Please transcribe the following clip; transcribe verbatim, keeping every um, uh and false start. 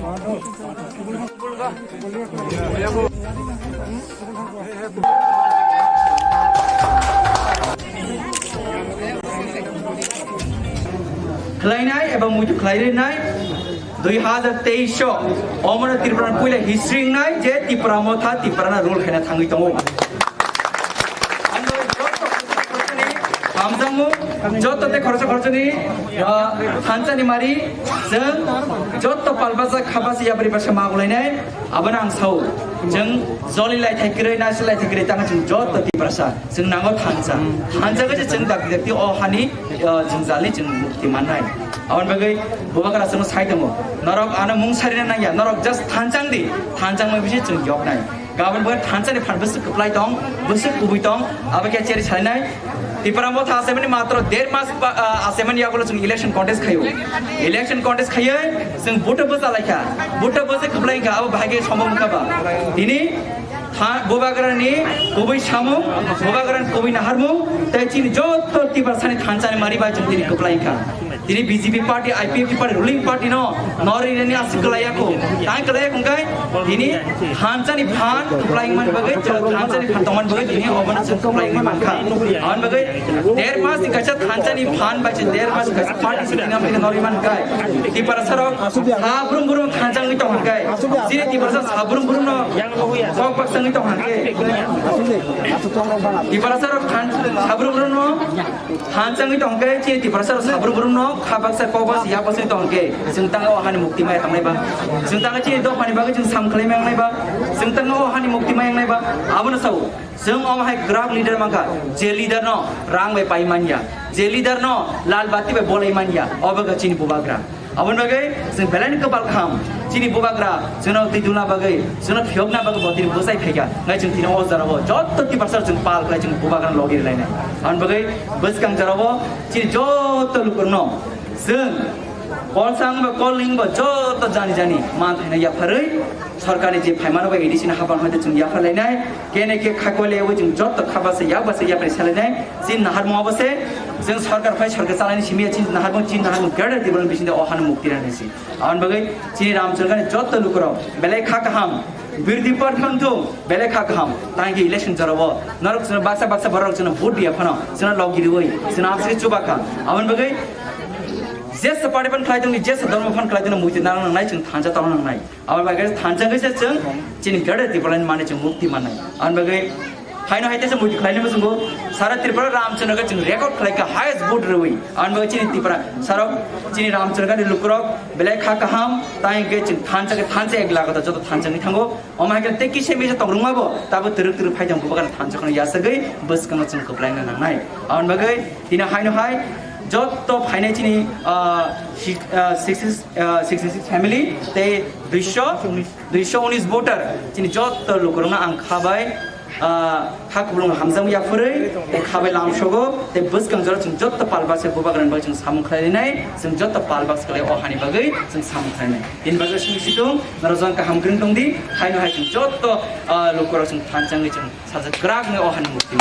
Khlainai eba muitu khlai rinai dui hazar teis o omono Tripura puila history wngnai je Tipra Motha Tipra na rule khaina thangwi tongo. Hamjakmung, joto tei khoroksa khoroksani, ah, thansa ni mari, chwng joto palbasa khabasa yapri basa magulainai, abono ang sao. Chwng joli lai thai kwrwi, naisi lai thai kwrwi, tamo chwng joto Tiprasa, chwng nango thansa. Thansa khe chwng dakti dakti o hani, ah, jwngjal ni chwng mukti mannai. Aboni bagwi Bubagra chwngno sai tongo. Norok ano mung sarina nangya, norok just thansa wng di, thansa wngma bisi chwng yoknai. Gabon bo thansa ni phan bwswk kwplai tong, bwswk kubui tong, abo khe cheri sainai. Tipra Motha asemani matro der mas ba, ah, asemani yagulo chwng election contest khaio. Election contest khaiwi chwng vote bo chalaikha. Vote bo se kwplai kha, abo bahai khe somo wngkha ba. Tini tha-, Bubagra ni kubui samung, Bubagra ni kubui naharmung, tei chini joto Tiprasa ni thansa ni mari bai chwng tini kwplai kha. Tini B J P party, I P F T party, ruling party no, nori reni aswk kwlaiya kho. Tai kwlaiya kho hwnkhe, tini thansa ni phan kwplai wngmani bagwi, thansa ni phan tongmani bagwi tini obono chwng kwplai wngwi mankha. Aboni bagwi der mas ni kaisa thansa ni phan bai se der mas ni kaisa party se tini amtwino nori mankha. Tiprasa rok sabrum brum thansa wngwi tong hwnkhe, chini Tiprasa sabrum brum no kok baksa wngwi tong hwnkhe, Tiprasa rok than-, sabrum brum no Thansa wngwi tong khe, chini Tiprasa rok sabrum brum no kha baksa kok baksa yak baksa wngwi tong khe, chwng tang o hani mukti maya tangnai ba, chwng tang chini dophani bagwi chwng sam khlai maya wngnai ba, chwng tang o hani mukti maya wngnai ba, abono sao. Chwng omo hai kwrak leader mankha, je leader no rang bai pai manya, je leader no lal bati bai bolai manya, obo khe chini Bubagra. Aboni bagwi chwng belai no kwpal kaham, chini Bubagra chwngno twi dulna bagwi, chwngno phiyokna bagwi bo tini bwsai phaikha. Ngai chwng tini o jorao jotto Tiprasa chwng pal khlai chwng Bubagra logi rwlainai. Aboni bagwi bwskang jorao chini jotto lukurokno chwng kolsang ba kolning ba jotto jani jani man thaina yapharwi sorkarni je phaimano bai A D C ni haphang haide chwng yapharlainai. Kene khe khakwale wi chwng jotto kha basa yak basa yak bai salainai. Chini naharmung abo se, chwng sorkar phai sorkar chalaini simi ya chini naharmung, chini naharmung greater development bisingde o hano mukti rani si. Aboni bagwi chini Ramchandra ni jotto lukurok belai kha kaham, birodhi party phano belai kha kaham. Tang khe election jorao norok chwngno baksa baksa borok chwngno vote dia phano chwngno logi riwi chwngno absiri chuba kha. Aboni bagwi jesa party phano khlai tongni, jesa dhormo phano khlai tongni, muitu narwk nangnai, chwng thansa tongna nangnai. Aboni bagwi thansa khe se chwng chini greater Tipraland mani chwng mukti mannai. Aboni bagwi haino hai teisa muitu khlainai bwswngbo sara Tripura Ramchandra khe chwng record khlai kha highest vote rwi. Aboni bagwi chini Tripura sarok chini Ramchandra ni lukurok belai kha kaham, tai hwnkhe chwng thansa khe thansa ek laga joto thansa wngwi thango. Omo hai khe tei kisa misa tong rwngma bo tabo twrwk twrwk phai tong Bubagra thansa kheno yasagwi bwskango chwng kwplaina nangnai. Aboni bagwi tini haino hai jotto phainai chini, ah, si-, ah, sixty, ah, sixty six family tei duiso, duiso unis voter chini jotto lukurokno ang khabai, ah, kha khulum hamjak yapharwi tei khabai lamsogo tei bwskang jora chwng jotto palbak se Bubagrani bagwi chwng samung khlainai, chwng jotto palbak se khlai o hani bagwi chwng samung khlainai. Tini bagwi chwng situng norok jang kaham kwrwng tongdi, haino hai chwng jotto, ah, lukurok chwng thansa wngwi chwng sajak kwrak wngwi o hani mukti.